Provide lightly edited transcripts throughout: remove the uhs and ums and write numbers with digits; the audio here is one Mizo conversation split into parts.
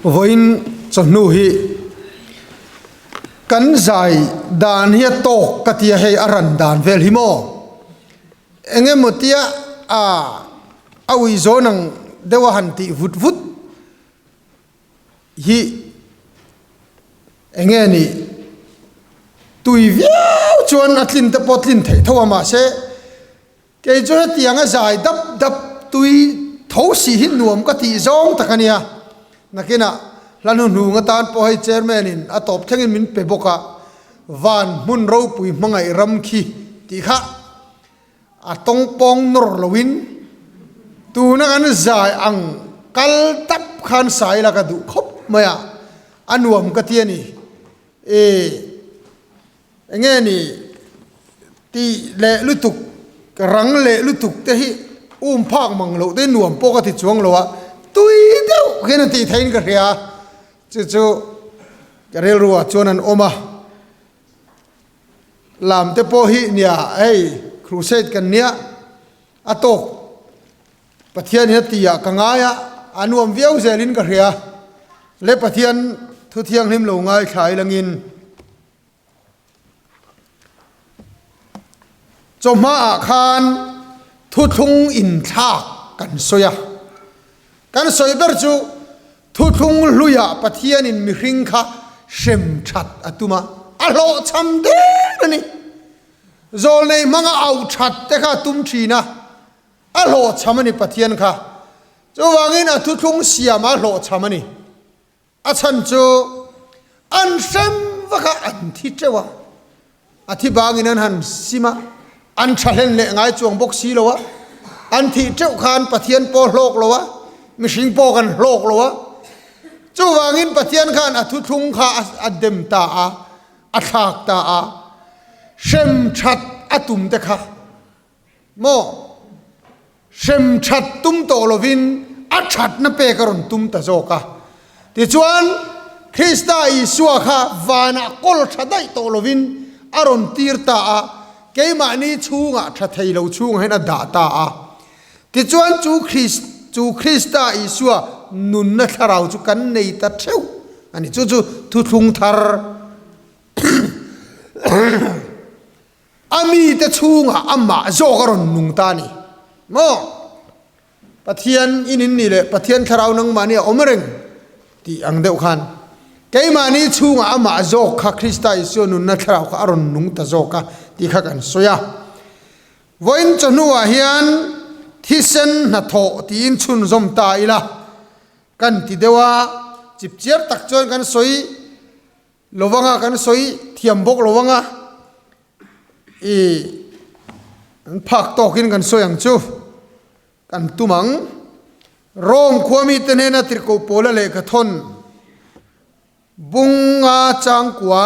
Vawiin chawhnu hi kan zai dan hi a tawk ka tia hei a ran dan vel hi maw eng emaw tia a a ui zawn ang deuh a han tih vut vut hi eng nge ni tui viau chuan a tlin te pawh tlin theih tho a mahse Kei chu hetiang a zai dap dap tui tho si hi nuam ka tih zawng tak a nia. Nakinah hla hnuhnung atan pawh hei chairman in a tawp thlengin min pe bawk a, van hmun ropui hmangaih ram khi tih kha a tawng pawng nawr loin tuna kan zai ang kal dap khan sai la ka duh khawp mai a, a nuam ka ti a ni. E. Enge ni tih leh lutuk, rang leh lutuk te hi um phak mang loh te nuam pawh ka ti chuang lo a, tui deuh hian an tih theihin ka hria a, chu chu ka rilru ah chuan an awm a, lam te pawh hi nia hei crusade kan nia a tawk Pathian in a ti ah ka ngai a, a nuam viau zelin ka hria, le Pathian thu thianghlim lo ngaithla ilangin. Chawhmaah khan thuthlung inthlak kan sawi a, kan sawi ber chu thuthlung hluiah Pathianin mihring kha hrem that a tum a, a hlawhchham der a ni. Zawlnei hmanga auh that te kha a tum thin a, a hlawhchham a ni Pathian kha. Chuvangin a thuthlung siamah a hlawhchham a ni. A chhan chu an hrem vak a, an thi teuh a, a thi bangin an han sim a, an tha hlen leh ngai chuang bawk si lo a, an thih teuh khan Pathian pawh hlawk lo a, mihring pawh kan hlawk lo a. Chuvangin Pathian khan a thuthlung kha a dem ta a, a thlak ta a, hrem that a tum te kha Maw? Hrem that tum tawh lovin a thatna pek a rawn tum ta zawk a. Tichuan, Krista Isua kha vanah kawl tha daih tawh lovin a rawn tir ta a, keimahni chhungah tha thei lo chhungah hian a dah ta a. Tichuan, chu chu Krista Isua nunna thlarau chu kan nei ta theuh a ni. Chu chu thuthlung thar. A mite chhungah amah zawk a rawn nung ta a ni maw? Pathian in in nih leh Pathian thlarau nangmahni a awm reng tih ang deuh khan keimahni chhungah amah zawk kha Krista Isua nunna thlarau kha a rawn nung ta zawk a tih kha kan sawi a. Vawiin chawhnuah hian thisen hnathawh tiin chhunzawm ta ila kan ti deuh a, chipchiar tak chuan kan sawi. Lovanga kan sawi thiam bawk lo anga i an phak tawkin kan sawi ang chu kan tum ang. Rome khua mite hnena tirhkoh pawla lehkha thawn Bunga Changkua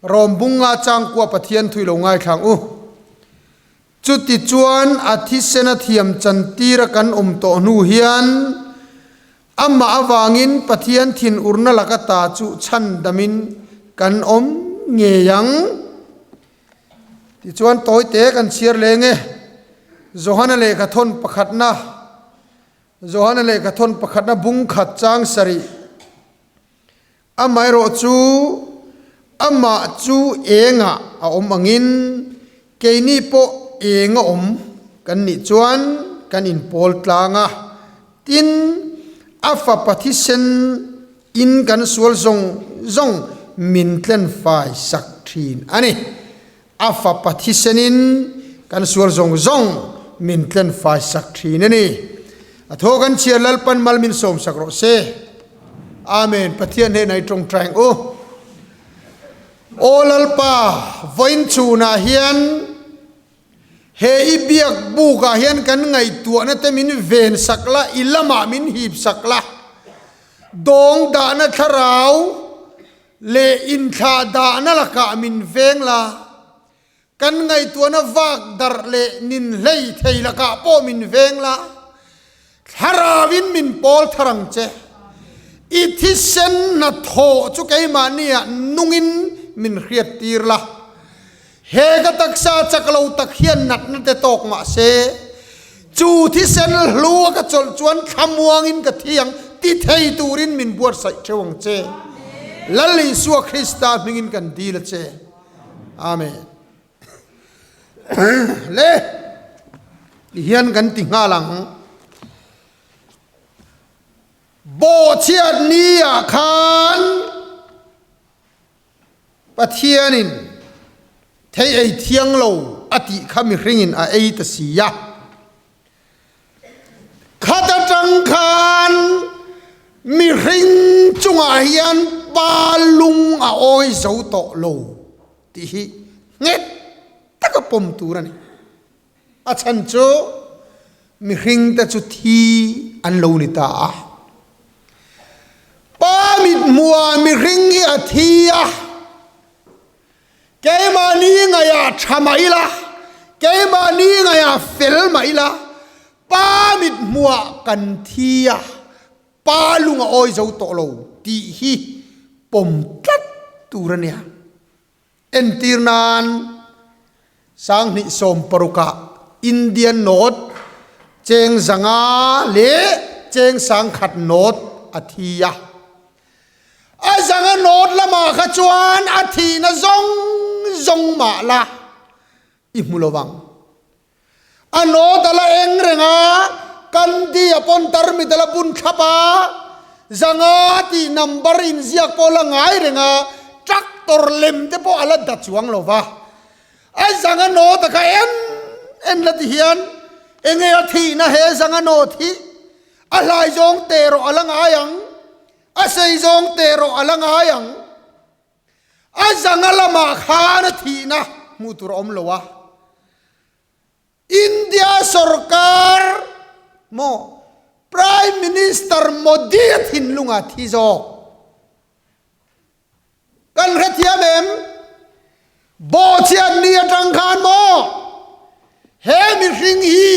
Rome Bunga Changkua Pathian thui lo ngaithlang u. Chuti chuan a thisena thiam chantira kan awm tawh hnu hian amah avangin Pathian thinurna laka ta chu chhandamin kan awm ngei ang. Tichuan tawite kan chhiar leng e. Johana lehkha thawn pakhatna Johana lehkha thawn pakhatna bung khat chang sarih. Amaherawh chu amah chu engah a awm angin keini pawh eng a awm kan nih chuan kan inpawl tlang a, tin, a fapa thisen in kan sual zawng zawng min tlen fai sak thin a ni. A fapa thisen in kan sual zawng zawng min tlen fai sak thin a ni. A thaw kan chhiar Lalpan mal min sawm sak rawh se. Amen Pathian hnenah i tawngtai ang u. Aw Lalpa, vawiin chhunah hian he i biak bukah hian kan ngaihtuahna te min ven sak la, i lamah min hip sak la. Dawng dahna thlarau leh inthlah dahna lakah min veng la. Kan ngaihtuahna vak darh leh nin hlei thei lakah pawh min veng la, thlarauin min pawl thar ang che. I thisen hnathawh chu keimahniah nungin min hriattir la. He ka taksa chak lo tak hian natna te tawk mah se, chu thisen hlu a ka chawlh chuan thlamuangin ka thi ang. ti thei turin min buatsaih theuh ang che. Lal Isua Krista hmingin kan dil a che. Amen. Le tihian kan ti nghal ang. Bawhchhiat ni ah khan Pathianin thei ei thiang lo a tih kha mihringin a ei ta si a. Khat atang khan mihring chungah hian pa lung a awi zo tawh lo tih hi nghet taka pawm tur a ni. A chhan chu mihringte chu thi an lo ni ta a. Pa mithmuah mihring hi a thi a, keimahni ngaihah tha mah ila, keimahni ngaihah fel mah ila, pa mithmuah kan thi a, pa lung a awi zo tawh lo tih hi pawm tlat tur a nia. Entir nan 2016 ah Indian note cheng zanga leh cheng 10,000 note a thi a. A zanga note lamah kha chuan a thihna zawng zawng mah la i hmu lo vang. A note a la eng reng a, Kandi a pawn tarmit a la bun thlap a, zanga tih number inziak pawh a la ngai reng a, tractor lem te pawh a la da chuang lo va. A zanga note a kha en en la ti hian enge a thihna he zanga note hi a hlai zawng teh rawh a la ngai ang, a sei zawng teh rawh a la ngai ang. A zanga lamah khan a thihna hmuh tur a awm lo a, India sorkar maw Prime Minister Modi a thinlung a thi zawk. Kan hrethiam em? Bawhchhiat ni atang khan maw he mihring hi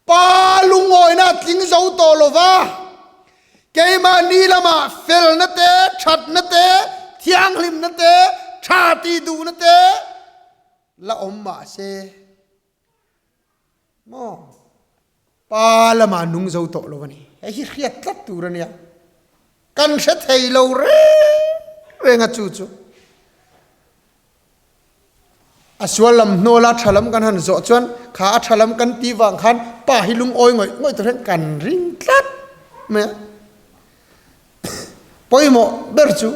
Pa lungawina a tling zo tawh lo va, keimahni lamah felna te, thatna te, thianghlimna te, tha tih duhna te la awm mah se maw Pa lamah nung zo tawh lo a ni. Hei hi hriat tlat tur a nia. Kan hre thei lo reng reng a chu chu. A sual lam hnuala tha lam kan han zawh chuan kha a tha lam kan tih vang khan pa hi lungawi ngawih ngawih tur hian kan ring tlat mai a. Pawimawh ber chu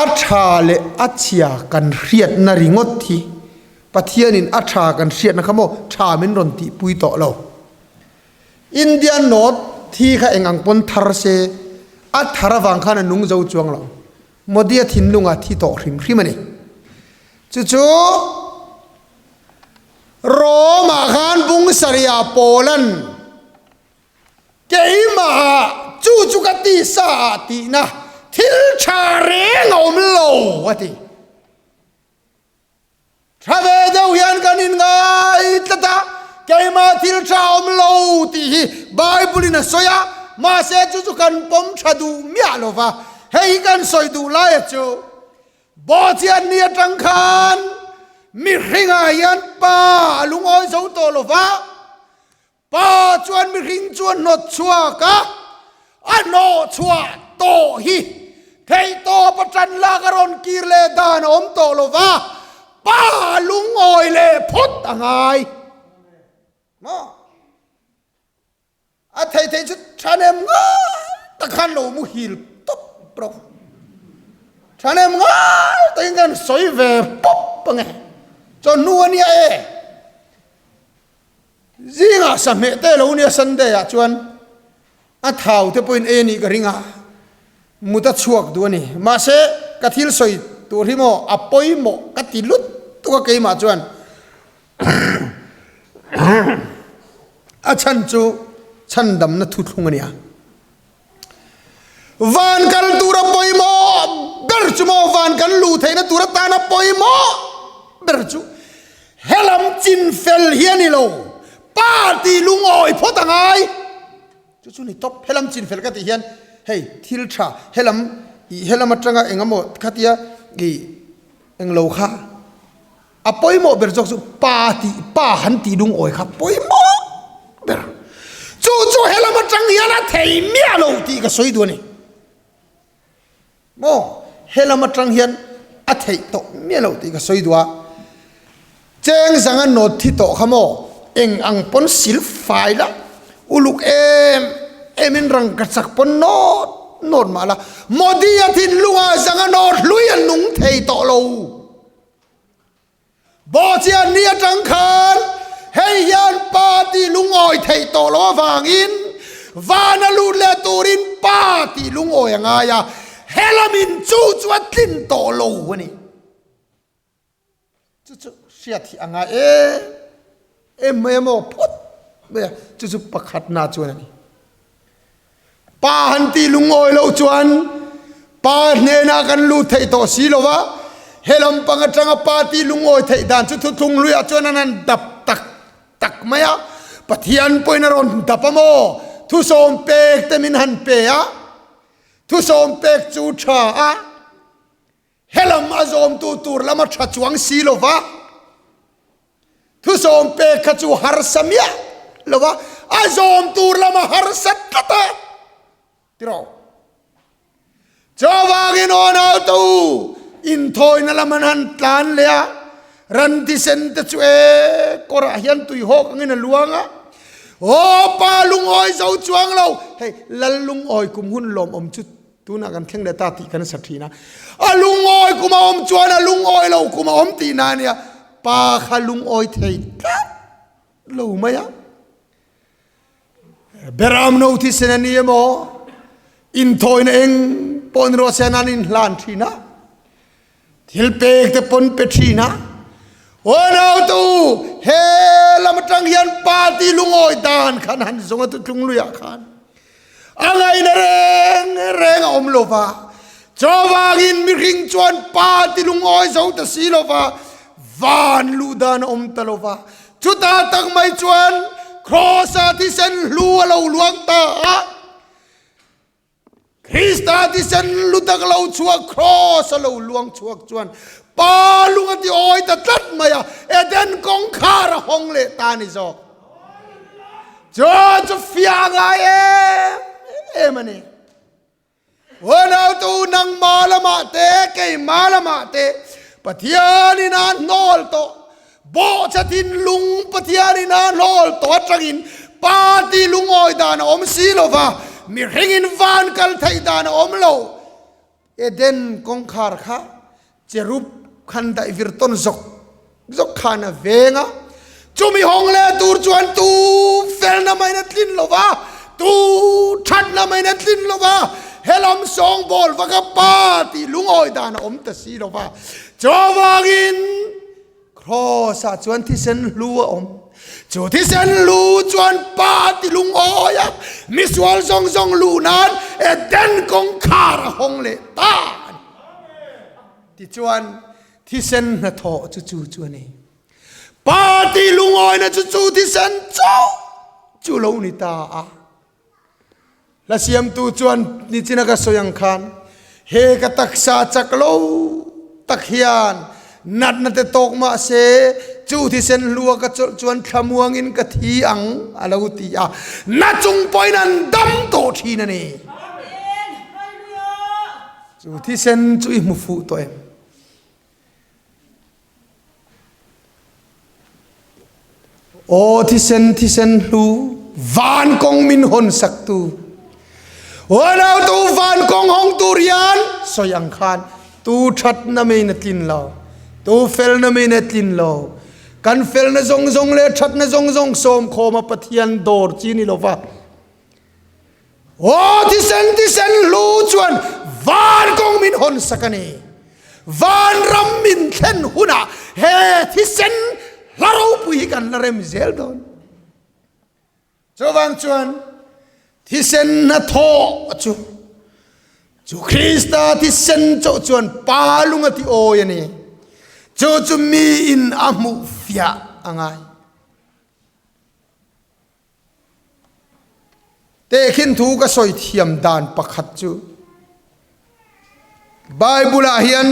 a tha leh a chhia kan hriatna ringawt hi Pathianin a tha kan hriatna kha maw tha min rawn tihpui tawh lo. India note thi kha eng ang pawn thar se a thar avang khan a nung zo chuang lo. Modi-a thinlunga thi tawh hrim hrim a ni. Chu chu Rome-ah khan bung sarihah Paul-a'n keimahah chu chu ka tisa ah tihna thil tha reng a awm lo a ti. Tha ve deuh hian kan inngai tlat a, keimah thil tha awm lo tih hi Bible in a sawi a, mahse chu chu kan pawm tha duh miah lo va, hei hi kan sawi duh laia chu Bawhchiat ni atang khan mihringah hian pa a lungawi zo tawh lo va, Pa chuan mihring chu a hnawt chhuak a, a hnawh chhuah tawh hi theihtawp a tan lak a rawn kir leh dan a awm tawh lo va, pa lungawi leh phawt a ngai. Maw? A thei thei chu thahnem ngai tak khan lo muhil tawp rawh. Thahnem ngai takin kan sawi ve pawp ange. Chawhnu a nia e. Zingah sahmeh te lo nia Sunday ah chuan a thau te pawhin ei a nih ka ring a, mut a chhuak duh a ni. Mahse ka thil sawi tur hi maw a pawimawh ka ti lut tuk a keimah chuan a chhan chu chhandamna thuthlung a nia. Van kal tura pawimawh ber chu maw van kan luh theihna tur atana pawimawh ber chu helam chin fel hi a ni lo, party lungawi phawt a ngai. Chu chu ni tawp, helam chin fel ka tih hian hei thil tha helam ih helam atanga engemaw khatia ih englo kha A pawimawh ber zawk chu pa tih, pa han tih lungawi kha pawimawh ber. Chu chu helam atang. atang hian a thei miah lo tih ka sawi duh a ni. Maw? Helam atang hian a theih tawh miah lo tih ka sawi duh a. Cheng zanga nawt thi tawh kha maw? Eng ang pawn sil fai la, uluk em em in rangka chak pawn nawt nawt mah la, Modi-a thinlungah zanga nawt hlui a nung thei tawh lo. Bawhchian ni atang khan hei hian Pa tih lungawi theih tawh lo avangin van a lut leh turin Pa tih lungawi a ngai a, helamin chu chu a tlin tawh lo a ni. Chu chu hriat hi a ngai em em mai a maw phawt mai a, chu chu pakhatna chuan a ni. Pa han tih lungawi loh chuan pa hnenah kan lut theih tawh si lo va, he lampang atanga pa tih lungawi theih dan chu thuthlung hluiah chuan an han dap tak tak mai a, Pathian pawhin a rawn dap a maw? Thusawm pek te min han pe a, thusawm pek chu tha a, he lam a zawmtu tur lama tha chuang si lo va. Thusawm pek kha chu harsa miah lo va, a zawm tur lama harsa tlat a tiraw. Chuvangin aw nautu inthawina lam an han tlan leh a, ran thisen te chu e kawrah hian tuihawk angin a luang a, aw pa lungawi zo chuang lo, hei lal lungawi kum hun lawmawm chu Tunah kan thleng leh ta tih kan sa thin a. A lungawi kum a awm chuan a lungawi lo kum a awm tih na ania. Pa kha lungawi thei tlat lo mai a. Beram no thisen a ni emaw, inthawina eng pawh ni rawh se an inhlan thin a. Thil pek te pawn pe thin a. Aw nautu, he lam atang hian party lungawi dan khan han zawng a tutlung luiah khan a ngaihna reng reng a awm lo va. Chuvangin mihring chuan party lungawi zo ta si lo va, van luh dan a awm ta lo va. Chutah tak mai chuan Kraws-a thisen hlu a lo luang ta a. Krista thisen lu tak lo chhuak kraws a lo luang chhuak chuan Pa lung a ti awi ta tlat mai a, Eden kawngkhar a hawng leh ta a ni zawk. Chu chu fiah ngai em em a ni. Unautu nangmah lamah te keimah lamah te Pathianin a hnawl tawh. Bawhchhe thinlung Pathianin a hlawl tawh atangin party lungawi dan a awm si lo va, mihringin van kal theih dan a awm lo. Eden kawngkhar kha cherub khan daih vir tawn zawk zawk khan a veng a, chumi hawng leh tur chuan tu felna maiin a tlin lo va, tu thatna maiin a tlin lo va, helam sawngbawl vaka party lungawi dan a awm ta si lo va. Chuvangin Kraws ah chuan thisen hlu a awm. Chu thisen hlu chuan Pa ti lungawi a, misual zawng zawng luh nan Eden kawngkhar a hawng leh ta a ni. Tichuan thisen hnathawh chu chu chu a ni. Pa ti lungawina chu chu thisen chauh chu lo ni ta a. Hla siamtu chuan nichina ka sawi ang khan he ka taksa chak lo tak hian natna te tawk mah se chu thisen hlua ka chawlh chuan thlamuangin ka thi ang a lo ti a, na chung pawhin an dam tawh thin a ni. Chu thisen chu i hmu fuh tawh em? Aw thisen thisen hlu van kawng min hawn sak tu Aw tu van kawng hawng tur hian sawi ang khan tu that na mein a tlin lo tu fel na mein a tlin lo kan fel na zawng zawng leh that na zawng zawng sawm khawm a Pathian dawr chi ni lova Aw thisen thisen hlu chuan van kawng min hawn sak a ni. Van ram min thlen hunah he thisen hla ropui hi kan la rem zel dawn. Chuvang chuan thisen hnathawh chu chu Krista thisen chauh chuan pa lung a ti awi a ni. Chu chu miin a hmuh fiah a ngai. Tehkhin thu ka sawi thiam dan pakhat chu Bible ah hian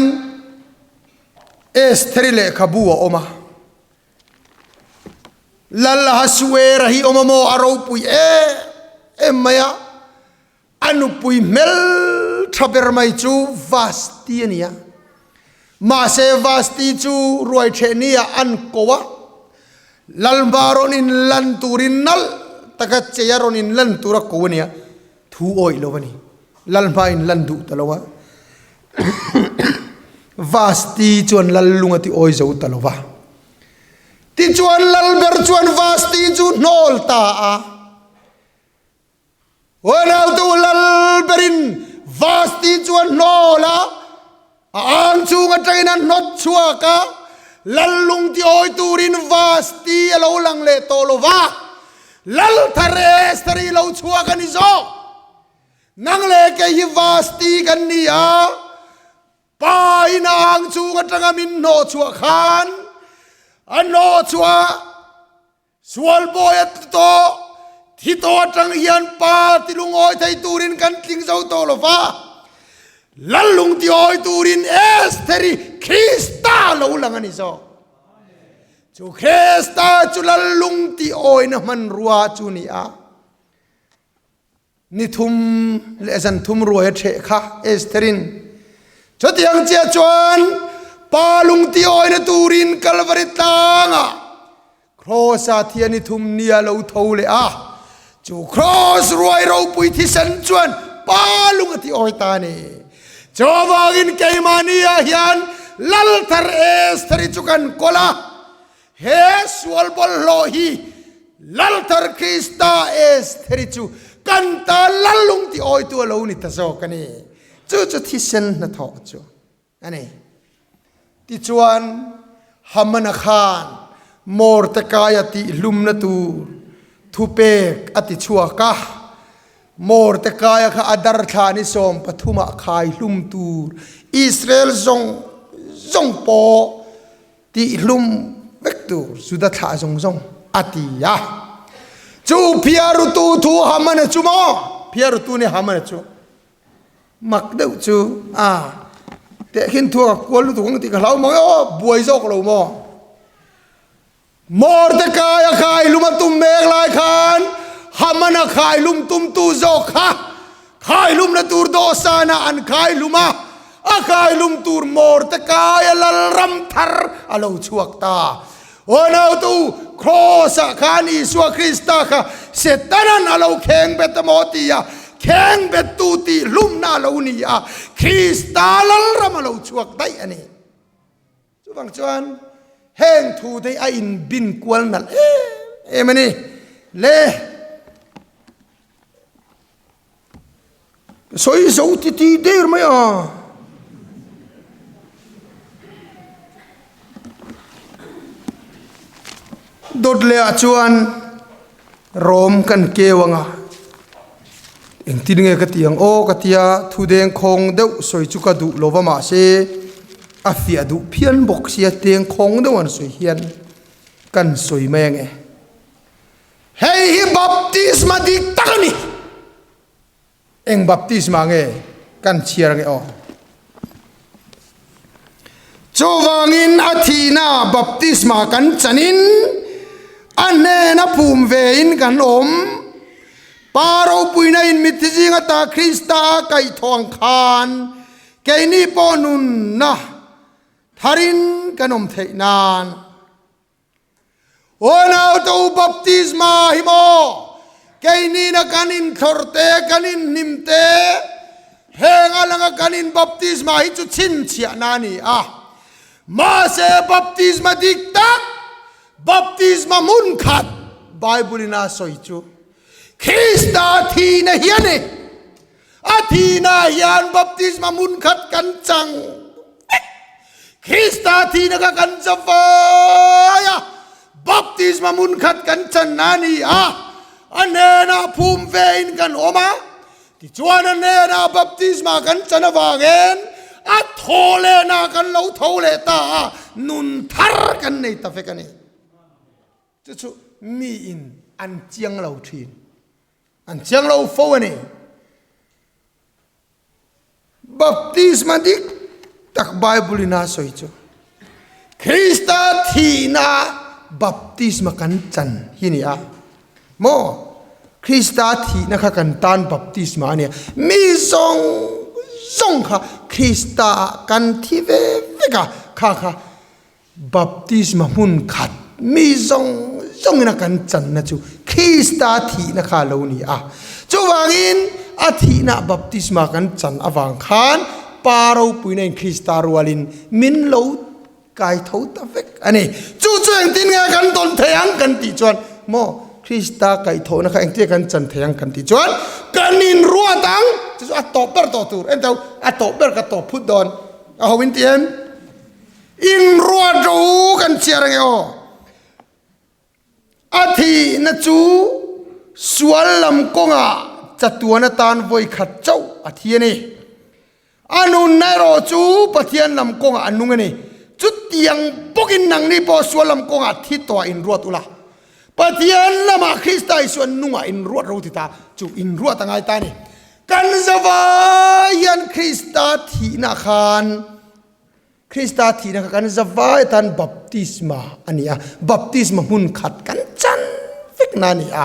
Estheri lehkhabu a awm a, Lal Ahasuera hi awm a maw a ropui em em mai a, a nupui hmeltha ber mai chu Vasti a ni a. Mahse Vasti chu ruai ṭheh ni ah an ko a, Lalhma rawn inlan turin nalh taka cheia rawn inlan tura ko a ni a, thu awih lo a ni. Lalhma inlan duh ta lo a, Vasti chuan Lal lung a ti awi zo ta lo va. Tichuan Lalber chuan Vasti chu hnawl ta a. Unautu Lalberin Vasti chu a hnawl a, a ang chung atangin a hnawt chhuak a, Lal lung ti awi turin Vasti a lo lang leh tawh lo va, Lal thar Estheri lo chhuak a ni zawk. Nang leh kei hi Vasti kan ni a, Pa in a ang chung atanga min hnawh chhuah khan a hnawh chhuah Sual bawi a tlu tawh, thi tawh atang hian pa ti lungawi thei turin kan tling zo tawh lo va, Lal lung ti awi turin Estheri Krista lo lang a ni zawk. Chu Krista chu Lal lung ti awina hmanrua chu ni a. Ni thum leh zan thum ruai a ṭheh kha Estherin chutiang chiah chuan pa lungti awina turin Kalvari tlangah Kraws-a thia ni thum nia lo tho leh a, chu Kraws ruai ropui thisen chuan pa lung a ti awi ta a ni. Chuvangin keimahni-ah hian Lal thar Estheri chu kan kawl a, He sual bawlhhlawh hi Lalthar Krista Estheri chu kan ta Lallung ti awitu a lo ni ta zawk a ni. Chu chu thisen hnathawh chu a ni. Tichuan, Hamana khan Mordekaia tihhlumna tur thupek a ti chhuak a. Mordekaia kha a darthla ni 13 ah khaihlum tur Israel zawng zawng pawh Tihhlum vek tur Juda thlah zawng zawng a ti a. Chu phiarutu thu Hamana chu maw? Phiarutu nih Hamana chu mak deuh chu a tehkhin thu a kual lutuk ang tih ka hlau mang e aw, buai zawk lo maw? Mordecai a khaihlum a tum mek lai khan Hamana khaihlum tumtu zawk kha Khaihlumna tur dawhsanah an khaihlum a, a khaihlum tur Mordekaia lalram thar a lo chhuak ta. Aw nautu, Kraws-ah khan Isua Krista kha Setanan a lo kheng bet emaw ti a, kheng bettu tih hlumna a lo ni a, Krista lalram a lo chhuak daih a ni. Chuvang chuan heng thu te hi a inbin kual nalh em em a ni. Le sawi zo ti ti der mai a. Dawt leh ah chuan Rom kan keu anga engtin nge ka ti ang aw ka tia thu deng khawng deuh sawi chu ka duh lova mahse a fiah duh phian bawk sia teng khawng deuh an sawi hian kan sawi mai ange hei hi baptisma dik tak a ni. Eng baptisma nge kan chhiar ange aw? Chuvangin a thihna baptisma kan chanin a hnena phum vein kan awm. Pa ropuina in mitthi zinga ta Krista a kaihthawh ang khan keini pawh nunna tharin kan awm theih nan. Unau te u baptisma hi maw keinina kan inthlawrh te kan inhnim te heng a langa kan in baptisma hi chu chhinchhiahna a ni a mahse baptisma dik tak baptisma hmun khat Bible in a sawi chu Krista thihna hi a ni. A thihna hian baptisma hmun khat kan chang vek. Krista thihna kha kan chafai a, baptisma hmun khat kan channa a ni a, a hnenah phum vein kan awm a, tichuan a hnenah baptisma kan chan avangin a thaw lehna kan lo tho leh ta a, nun thar kan nei ta vek a ni. Chu chu miin an chiang lo thin. An chiang lo fo a ni. Baptisma dik tak Bible in a sawi chu Krista thihna baptisma kan chan hi ni a. Maw? Krista thihna kha kan tan baptisma a nia. Mi zawng zawng kha Krista ah kan thi ve vek a, kha kha baptisma hmun khat mi zawng zawngin a kan channa chu Krista thihna kha a lo ni a. Chuvangin a thihna baptisma kan chan avang khan Pa ropuina in Krista rualin min lo Kai tho ta vek a ni. Chu chu engtin nge kan dawn thei ang kan tih chuan maw Krista kaihthawhna kha engtin nge kan chan thei ang kan tih chuan kan inruat ang. Chu chu a tawp ber tawh tur. Enteu a tawp ber ka tawp phut dawn. A ho in ti em? Inruat ro kan chhiar ange aw. A thihna chu sual lam kawngah chatuan atan vawi khat chauh a thi a ni. A nunna erawh chu Pathian lam kawngah a nung a ni. Chutiang bawkin nangni pawh sual lam kawngah thi tawhah inruat ula. Pathian lamah Krista Isua nungah inruat ro ti ta chu inruat a ngai ta a ni. Kan zavai hian Krista thihna khan Krista thihna kha kan zavai atan baptisma a ni a, baptisma hmun khat kan chan vekna a ni a.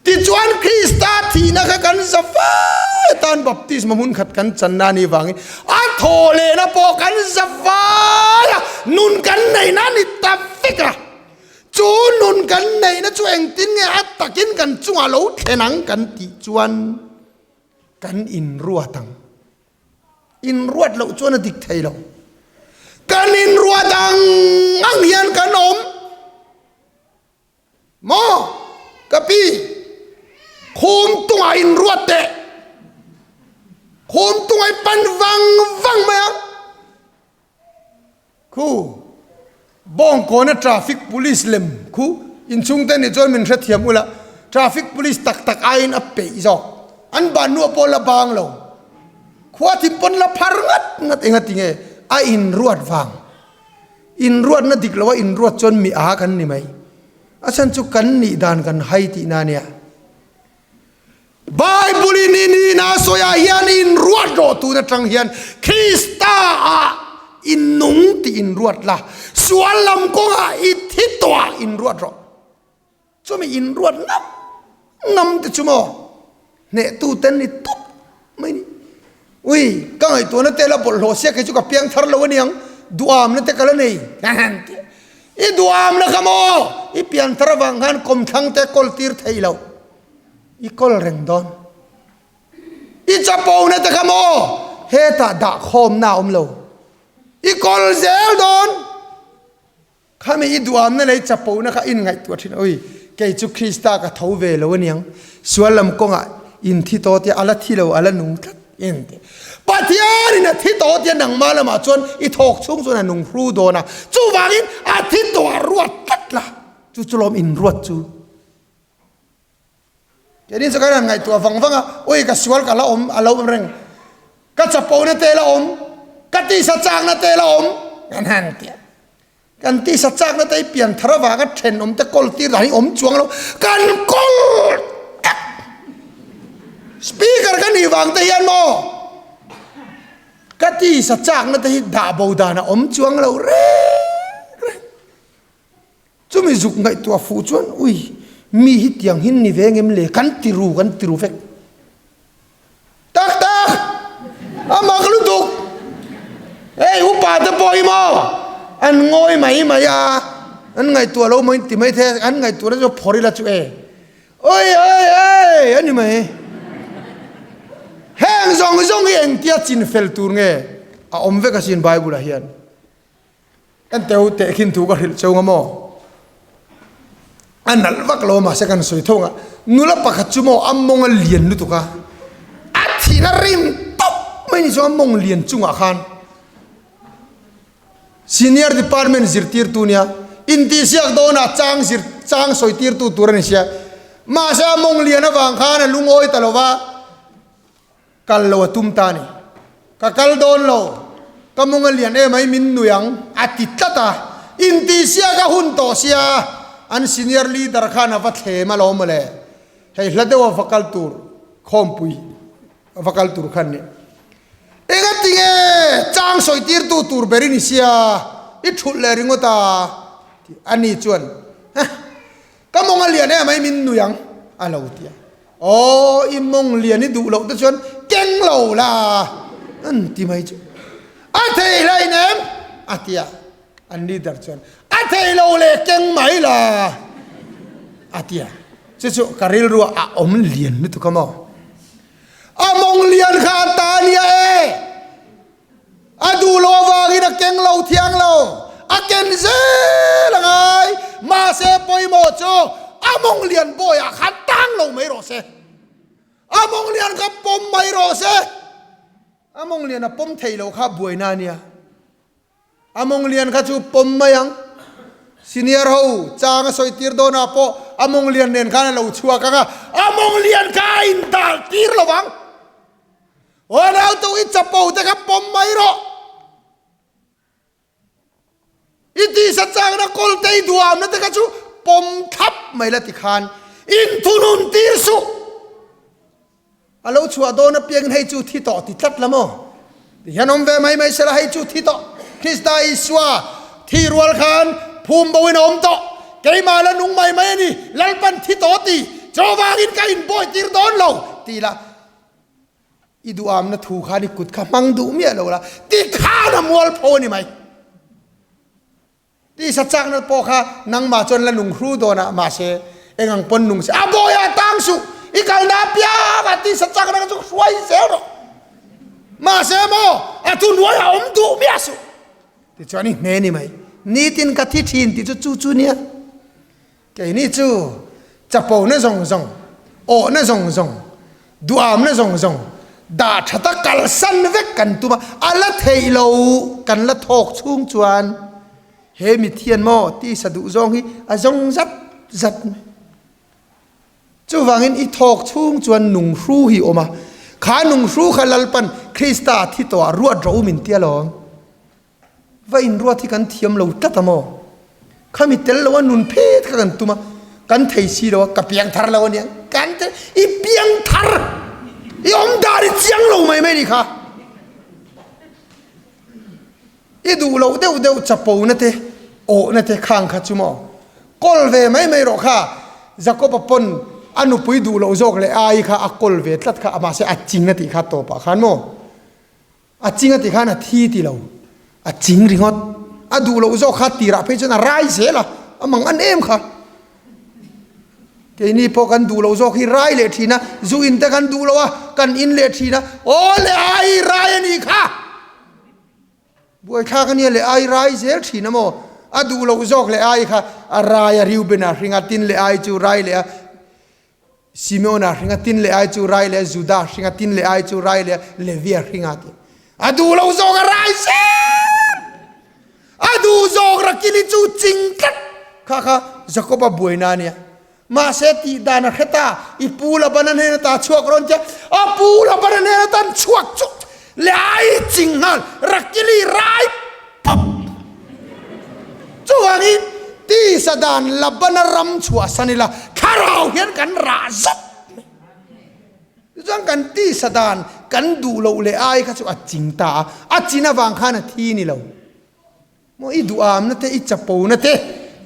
Tichuan Krista thihna kha kan zavai atan baptisma hmun khat kan channa a nih vangin a thaw lehna pawh kan zavai a, nun kan neihna a ni ta vek a. Chu nun kan neihna chu engtin nge a takin kan chungah lo thlen ang kan tih chuan kan inruat ang. Inruat loh chuan a dik thei lo. Kan inruat ang ang hian kan awm. Maw? Ka pi, khum tungah inruat teh. Khum tungah i pan vang vang mai a. Khu, Bawngkawna traffic police lem khu inchhungte nih chuan min hrethiam ula, traffic police tak tak aiin a peih zawk. An ban nuah pawh la bang lo. Khua thim pawn la phar ngat ngat enga tinge a inruat vang. Inruatna dik loa inruat chuan mi a kan ni mai. A chhan chu kan nih dan kan hai tihna ania. Bible in i nihna sawiah hian in ruat rawh tun atang hian Krista ah i nung tih in ruat la, sual lam kawngah i thi tawh ah in ruat rawh. Chumi in ruat ngam ngam te chu maw hnehtu ten ni tawp mai ni. Ui, ka ngaihtuahna te la bawlhhlawh sia kei chu ka piang thar lo aniang, duamna te ka la nei. I duamna kha maw i pian thar avang khan kawmthlang te kawl tir thei lo. I kawl reng dawn. I chapona te kha maw hetah dah khawmna a awm lo. I kawl zel dawn. Khami i duamna leh i chapona kha in ngaihtuah thin a, ui kei chu Krista ka tho ve lo aniang, sual lam kawngah in thi tawh tia a la thi lo a la nung tlat in ti. Pathianin a thi tawh tia nangmah lamah chuan i thawk chhung chuan a nung hru dawn a, chuvangin a thi tawh a ruat tlat la, chu chu lawm in ruat chu. Keini chu kan han ngaihtuah vang vang a, ui ka sual ka la awm a lo awm reng, ka chapona te la awm, ka tisa chakna te la awm kan han ti a. Kan tisa chakna te hi pian thar avanga thenawm te kawl tir dan hi awm chuang lo, kan kawl tak. Speaker ka nih vang te hian maw ka tisa chakna te hi dah bo dan a awm chuang lo reng reng. Chumi zuk ngaihtuah fuh chuan ui, mi hi tiang hin ni ve ngem le, kan ti ru, kan ti ru vek. Tak tak! A mak lutuk! Hei upa te pawh hi maw an ngawi mai mai a, an ngaihtuah lo mai ti mai thei a, an ngaihtuahna chu phawrh ila chu e. Oi oi oi a ni mai. Heng zawng zawng hi engtia chin fel tur nge a awm vek asin Bible ah hian. Kan teu teh khin thu ka hrilh cheu nga maw? A nalh vak lo mahse kan sawi tho nga. Nula pakhat chu maw a mawng a lian lutuk a, a thihna rim tawp mai ni chu a mawng lian chungah khan senior department zirtirtu nia intihsiak dawnah chang zir chang sawi tirtu tur a ni sia. Mahse a mawng lian avang khan a lungawi ta lo va. Kal lo a tum ta a ni. Ka kal dawn lo, ka mawng a lian em ai min nui ang, a ti tlat a. Intihsiak a hun tawh sia, an senior leader khan a va thlem alawm mawle. Hei hla deuh a va kal tur, khawmpui a va kal tur khan ni. Engati nge chang sawi tirtu tur ber i ni sia, i thulh leh ringawt a, a ni chuan, Heh, ka mawng a lian em ai min nui ang. A lo ti a. Aw, i mawng lian i duh loh te chuan keng lo la, an ti mai chu. A thei hlain em? A ti a. An leader chuan, A thei lo le, keng mai la, a ti a. Chu chu ka rilruah a awm lian lutuk a maw? A mawng lian kha a ta nia e! A duh lo avangin a keng lo thiang lo, a ken zel a ngai. Mahse pawimawh chu a mawng lian bawiah khan tang lo mai rawh se. A mawng lian kha pawm mai rawh se. A mawng lian a pawm thei lo kha buaina a nia. A mawng lian kha chu pawm mai ang. Senior ho chang a sawi tir dawnah pawh a mawng lian nen khan a lo chhuak ang a, a mawng lian kha a indal tir lo vang. Aw nautu i chapo te kha pawm mai rawh. I tisa changna kawl te i duamna te kha chu pawm thlap mai la tikhan inthunun tir suh. A lo chhuah dawn apiangin hei chu thi tawh ti tlat la maw? Ti hian awm ve mai mai sela hei chu thi tawh. Krista Isua thi rual khan phum bo in a awm tawh. Keimah la nung mai mai a ni. Lalpan thi tawh ti. Chuvangin ka inbawi tir dawn lo ti la. I duhamna thu khan i kut kha hmang duh miah lo la, ti khan a mualpho a ni mai. Tisa chakna pawh kha nangmah chuan la nung hru dawn a, mahse eng ang pawn nung se, a bawiah tang suh, i kalna apiang ah tisa chakna kha chu hruai zel rawh. Mahse maw, a thuhnuai a awm duh miah suh. Tichuan i hne ni mai, nitin ka thi thin tih chu chu chu nia. Keini chu chapona zawng zawng, awhna zawng zawng, duhamna zawng zawng dah tha tak kalsan vek kan tum a, a la theih lo kan la thawk chhung chuan he mithian maw tisa duh zawng hi a zawng zat zat mai. Chuvangin i thawk chhung chuan nunghru hi awm a, kha nunghru kha Lalpan Krista thi tawhah ruat rawh u min tia lawm. Va inruat hi kan thiam lo tlat a maw? Khami tel lo a nun phet kha kan tum a, kan thei si lo a, ka piang thar lo a nia, kan te i piang thar i awm dan i chiang lo mai mai ni kha. I duh loh deuh deuh chapo na te, awh na te khang kha chu maw? Kawl ve mai mai rawh kha, Jakob-a pawn a nupui duh loh zawk leh ai kha a kawl ve tlat kha, mahse a ching a tih kha tawpah khan maw? A ching a ti khan a thi ti lo, a ching ringawt. A duh loh zawk kha tirah phei chuan a rai zel a, a mang an em kha. Keini pawh kan duh loh zawk hi rai leh thin a, zu in te kan duh lo a, kan in leh thin a, aw le ai rai a nih kha. Buaithlak a nia le ai rai zel thin a maw? A duh loh zawk leh ai kha a rai a, Reuben a hring a, tin leh ai chu rai leh a. Simeona hringa tin leh ai chu rai leh Juda hringa tin leh ai chu rai leh Levia hringa ti. A duh lo zawk a rai zel. A duh zawk rakili chu ching tlat. Kha kha Jakoba buaina ania. Mahse tih dan a hre ta, i pu Labana hnen ata chhuak rawn tia, a pu Labana hnen atan chhuak chu leh ai ching nghal rakili rai pawp. Chuvangin tisa dan Labana ram chhuahsan ila thlarau hian kan rah zet mai. Tichuan kan tisa dan kan duh loh leh ai kha chu a ching ta a, a chin avang khan a thi ni lo. Maw i duhamna te, i chapona te,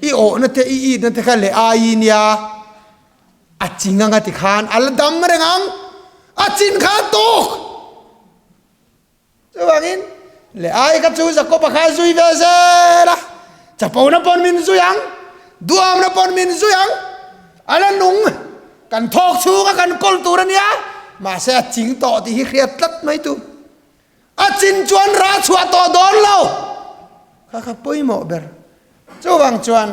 i awhna te, i itna te kha leh ai nia a ching anga tikhan a la dam reng ang, a chin kha a tawk. Chuvangin, leh ai kha chu Jakob-a kha a zui ve zel a, chapona pawn min zui ang, duamna pawn min zui ang, a la nung, kan thawk chhunga kan kawl tur a nia, mahse a ching tawh tih hi hriat tlat mai tu. A chin chuan rah chhuah tawh dawn lo, kha kha pawimawh ber. Chuvang chuan,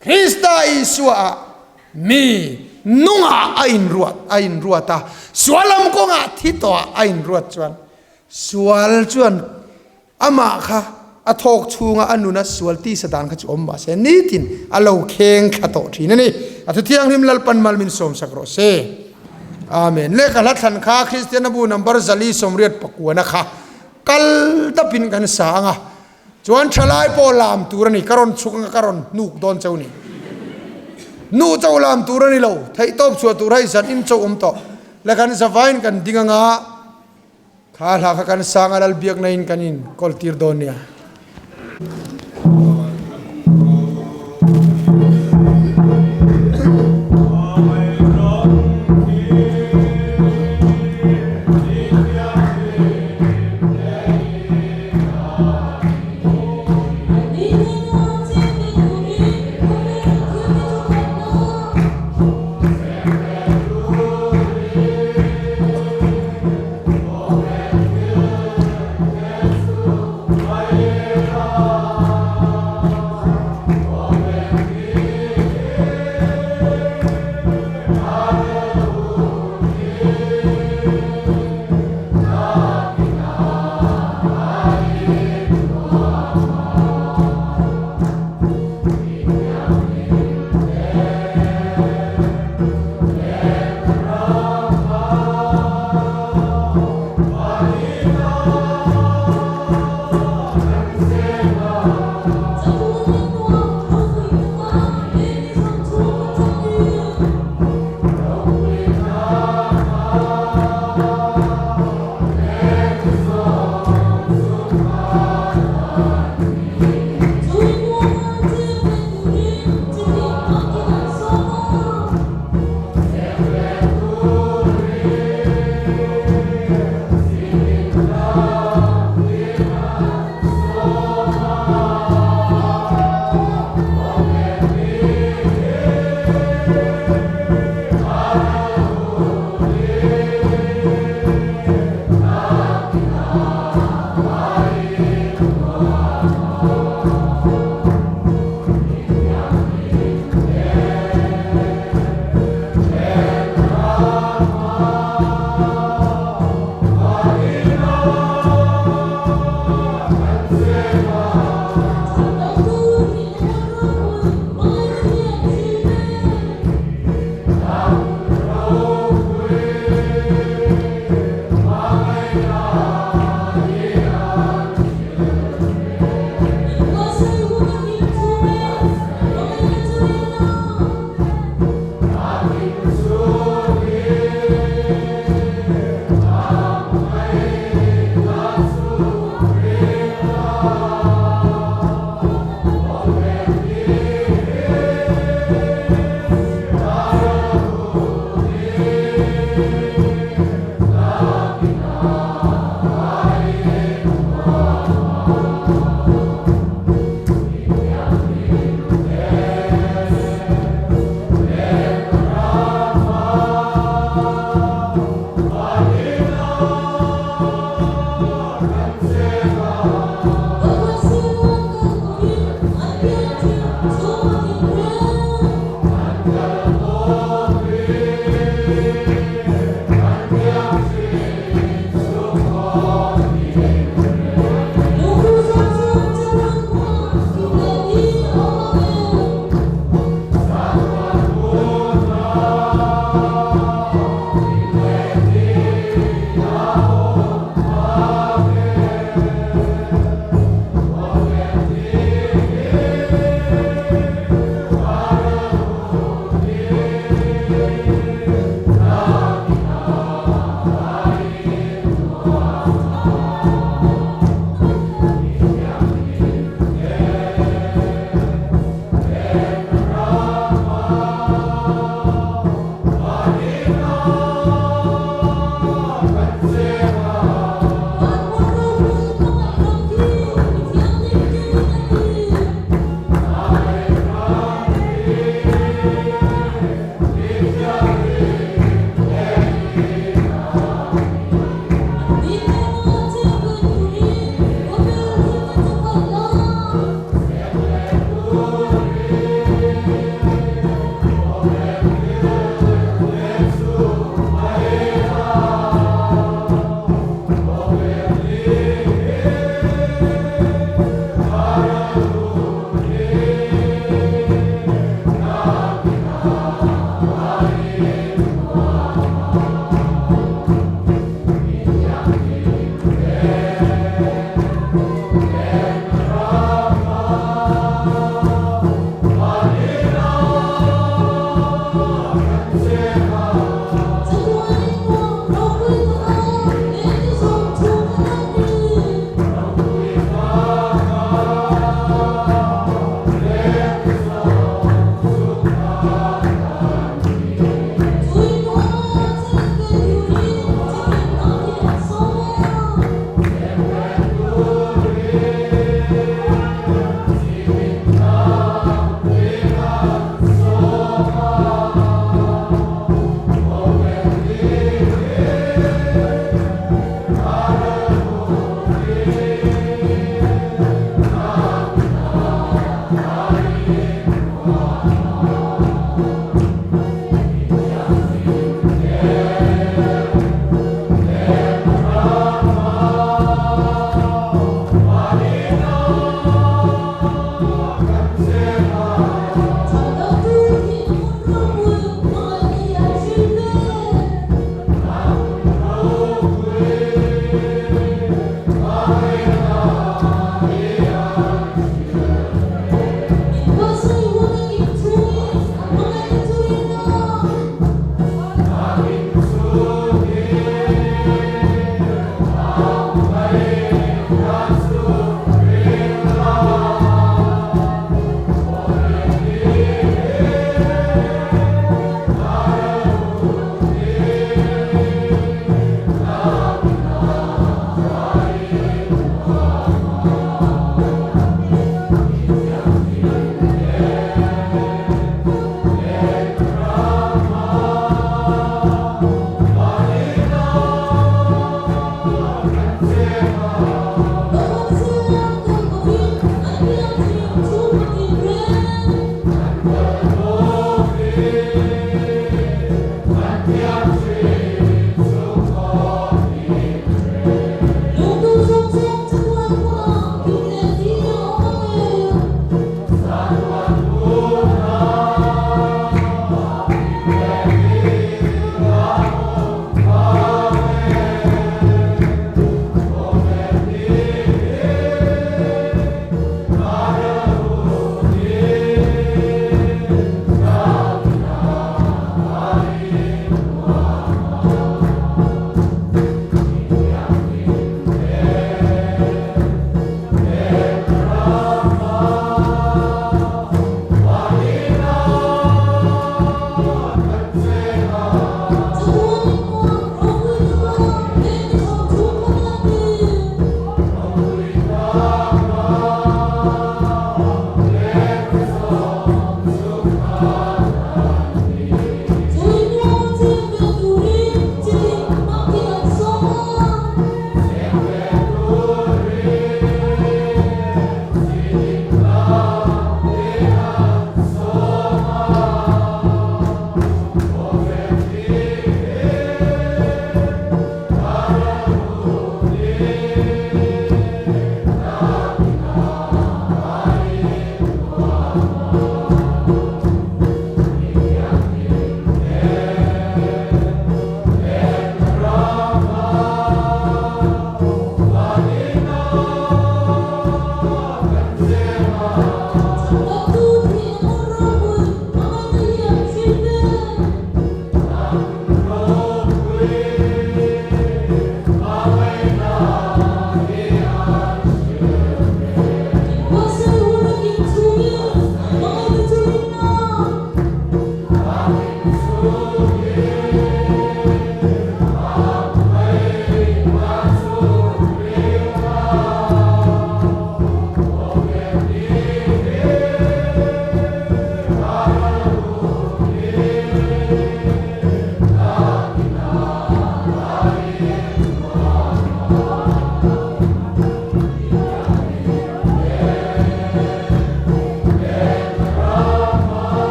Krista Isuaah mi nungah a inruat a inruat a, sual lam kawngah thi tawhah a inruat chuan sual chuan amah kha a thawk chhunga a nuna sual tisa dan kha chu awm mahse nitin a lo kheng thla tawh thin a ni. A thu thianghlim Lalpan mal min sawmsak rawh se. Amen. Lehkha hla thlan kha Kristiana bu number 480 kuana kha kal dapin kan sa ang a. Chuan thalai pawh lam tur a ni, ka rawn chhuk anga ka rawn hnuk dawn cheu ni. Nu cho lam tur a ni lo, theihtawp chhuah tur hei zan in cho awm tawh. Le kan zavain kan ding anga kha hla kha kan sang a lal biakna in kan in kawl tir dawn nia.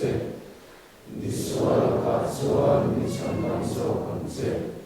che. Misual lakah chuan mi chhandam zawk ang che.